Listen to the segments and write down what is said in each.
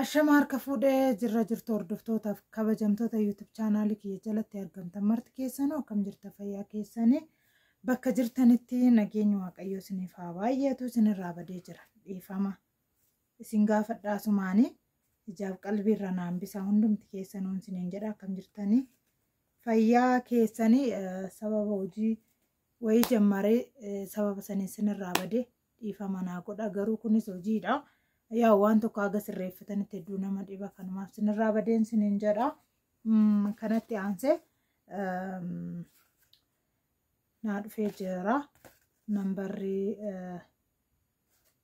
Ashama harka fuudhee jirra jirtu hordoftootaaf kabajamtoota YouTube chaanaalii kiyya jalatti argamtan marti keessanuu akkam jirta fayyaa keessanii bakka jirtanitti nageenyi waaqayyoo isiniif haa baay'atu isinirraa badee jira dhiifama isin gaafadhaa sumaanii ijaaf qalbiirra naan bisaa hundumti keessanuu isiniin jedha akkam jirtanii fayyaa keessanii sababa hojii wayii jammaree sababa saniin isinirraa badee dhiifama naa godha garuu kunis hojiidha. Yaa waan tokko haga sirreeffatanitti hedduu nama dhiba kanumaaf sinirraa badeen sinin jedha. Kanatti aansee naa dhufee jira. Nambarri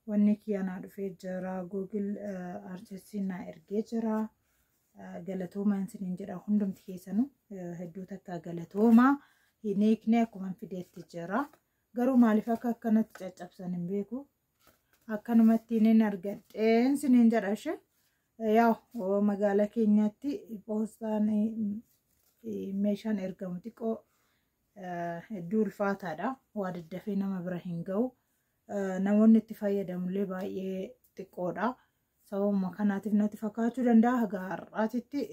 wanni kiyya naa dhufee jira. Google AdSense naa ergee jira. Galatoomaa sinin jedha hundumti keessanuu hedduu takka galatoomaa hin hiikne akkuma fideetti jira. Garuu maaliif akka akkanatti caccabsan hin beeku. Akkanumatti inni argadheen sinin jedha ishee. Yaa magaalaa keenyatti poostaan meeshaan ergamu xiqqoo hedduu ulfaataadha. Waa daddafee nama bira hin ga'u. Namoonni itti fayyadamullee baay'ee xiqqoodha. Sababuma kanaatiif natti fakkaachuu danda'a. Haga har'aatitti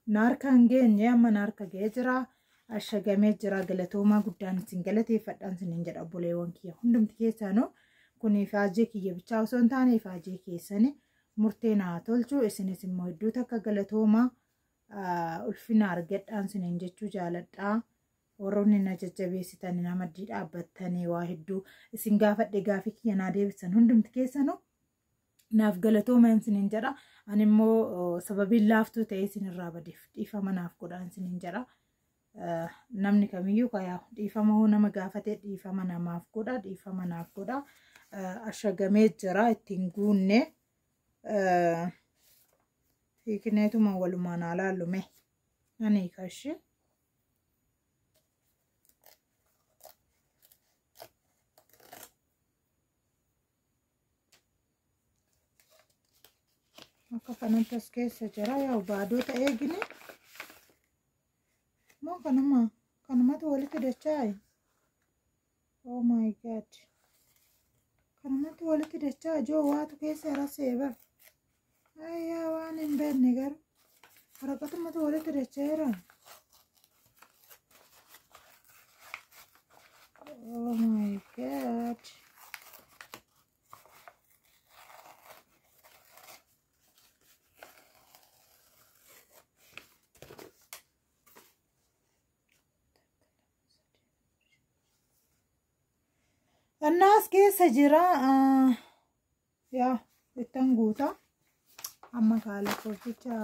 na harka hin geenye amma na harka ga'ee jira. Ashagamee jira. Galatoomaa guddaan isin galateeffadhaan isiniin jedha obboleewwan kiyya hundumti keessanuu. Kun ifaajee kiyya bichaa osoo hin taane ifaajee keessanii murtee naa tolchu isinis immoo hedduu takka galatoomaa ulfina argadhaan isiniin jechuu jaaladhaa. Warroonni na jajjabeessitan nama maddii dhaabbattanii waa hedduu isin gaafadhe gaafii kiyya naa deebisan hundumti keessanuu naaf galatooma isiniin jedha. Ani immoo sababiin laaftuu ta'e isinirraa badeef dhiifama naaf godhaa isiniin jedha. Namni kamiyyuu kayaa dhiifama hoo nama gaafate dhiifama namaaf godha dhiifama naaf godha. Ashagamee jira ittiin guunne hiikneetuma walumaan haa laallume. Ani hiika ishee. Akka kanatti as keessa jira yaa baadoo ta'ee gini. Moo kanuma kanumatu walitti dachaa'i. Oh my god. Kanumatu walitti dachaa ijoo waatu keessa rasee bar. Ayyaa waan hin beekne garuu waraqatumatu walitti dacha'eera. Oh my god. Annaas keessa jira. Yaa ittan guuta. Amma kaala qoricha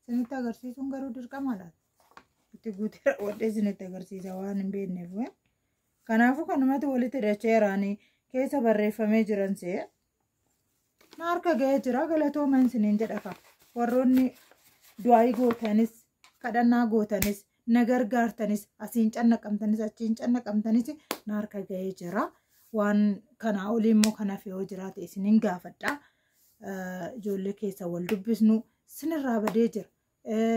isinitti agarsiisuun garuu dirqama laata. Itti guutee raawwadhee isinitti agarsiisa waan hin beekneef. Kanaafuu kanumatti walitti dacheeraanii keessa barreeffamee jiran see. Na harka ga'ee jira galatooma isiniin jedha ka. Warroonni du'aayii gootanis kadhannaa gootanis na gargaartanis asiin cannaqamtanis achiin cannaqamtanis na harka ga'ee jira. Waan kanaa olii immoo kanaaf yoo jiraate isiniin gaafadha. Ijoollee keessa wal dubbisnu sinirraa badee jira.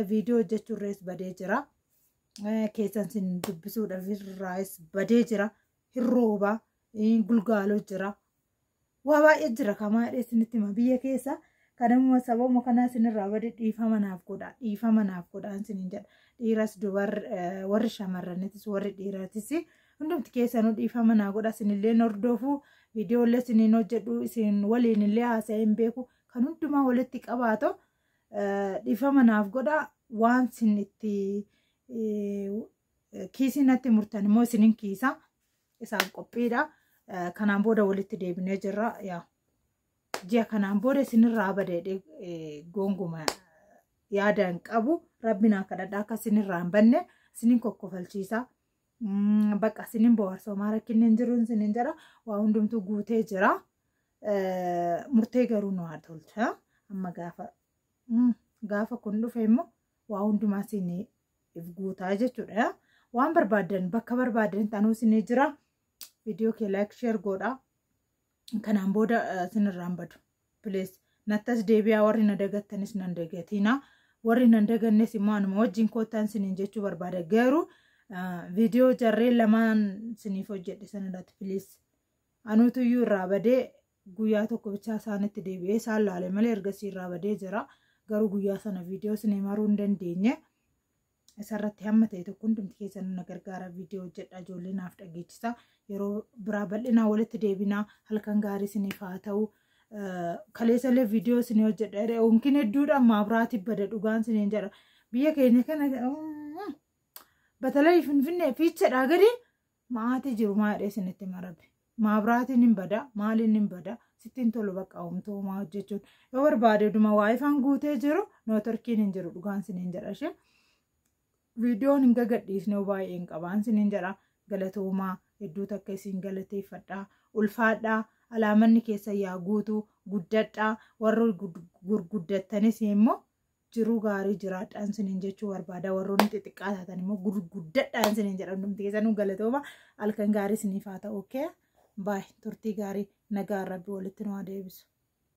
Viidiyoo hojjechuurrees badee jira. Keessan sin dubbisuudhaaf irraas badee jira. Hirrooba gulgaaloo jira. Waa baay'ee jira kamaa jedhee isinitti hima biyya keessa. Kanamuma sababuma kanaa isinirraa bade dhiifama naaf godha. Dhiifama naaf godha isiniin jedha. Dhiiras dubar warri shamarranitis warri dhiiratis hundumti keessanuu dhiifama naa godha. Isinillee hordofuu viidiyoolee isiniin hojjedhu isin waliin illee haasa'ee hin beeku. Kan hundumaa walitti qabaatu dhiifama naaf godha. Waan isin itti kiisii natti murtan immoo isinin kiisa. Isaan qophiidha. Kanaan booda walitti deebinee jirra. Yaa ji'a kanaan booda isinirraa badee gonguma yaada hin qabu. Rabbi naa kadhadha akka isinirraa hin banne isinin kokkofalchiisa. Bakka isinin bohaarsa homaa rakkinni hin jiru isinin jedha. Waa hundumtuu guutee jira. Murtee garuu nu haa tolcha. Amma gaafa kun dhufe immoo waa hundumaa isiniif guutaa jechuudha. Waan barbaadan bakka barbaadan tanuu isinii jira. Viidiyoo kee like share godha. Kanaan booda isinirraa hin badu. Please nattas deebi'aa warri na dagattanis nan dagatina. Warri nan dagannes immoo anuma wajjin koottaan isiniin jechuu barbaada. Garuu viidiyoo jarreen lamaan isiniif hojjedhe sanarratti please. Anuutu iyyuu irraa badee Guyyaa tokko bichaa isaanitti deebi'ee isaan laale malee ergasii irraa badee jira. Garuu guyyaa sana viidiyoo isinii maruu hin dandeenye. Isarratti hamma ta'e tokko hundumti keessan na gargaara, viidiyoo hojjedha, ijoollee naaf dhageechisa. Yeroo biraa bal'inaa walitti deebinaa, halkan gaarii isiniif haa ta'u. Kaleessallee viidiyoo isinii hojjedha. Yookiin hedduudha maabiraatii bada, dhugaan isiniin jedha. Biyya keenya kana batalai Finfinnee fiichadhaa gadi ma'aati jiru, maadhee isinitti marabe. Maabiraatiin hin bada, maaliin hin bada, sittiin tolu bakka homtuu maa hojjechuun yoo barbaade dhuma waayifaan guutee jiru networkiin hin jiru, dhugaan isiniin jedha ishee. Viidiyoon hin gagadhiisne baay'een qabaan isiniin jedha. Galatoomaa, hedduu takka isin galateeffadhaa, ulfaadhaa, alaamanni keessa yaa guutuu, guddadhaa, warra gurguddattanis immoo jiruu gaarii jiraadhaan isiniin jechuu barbaada. Warroonni xixiqqaa taatan immoo gurguddadhaan isiniin jedha. Hundumti keessanuu galatooma, halkan gaarii isiniif haa ta'u. Okay, baay, turtii gaarii, nagaan rabbi walitti nu haa deebisu.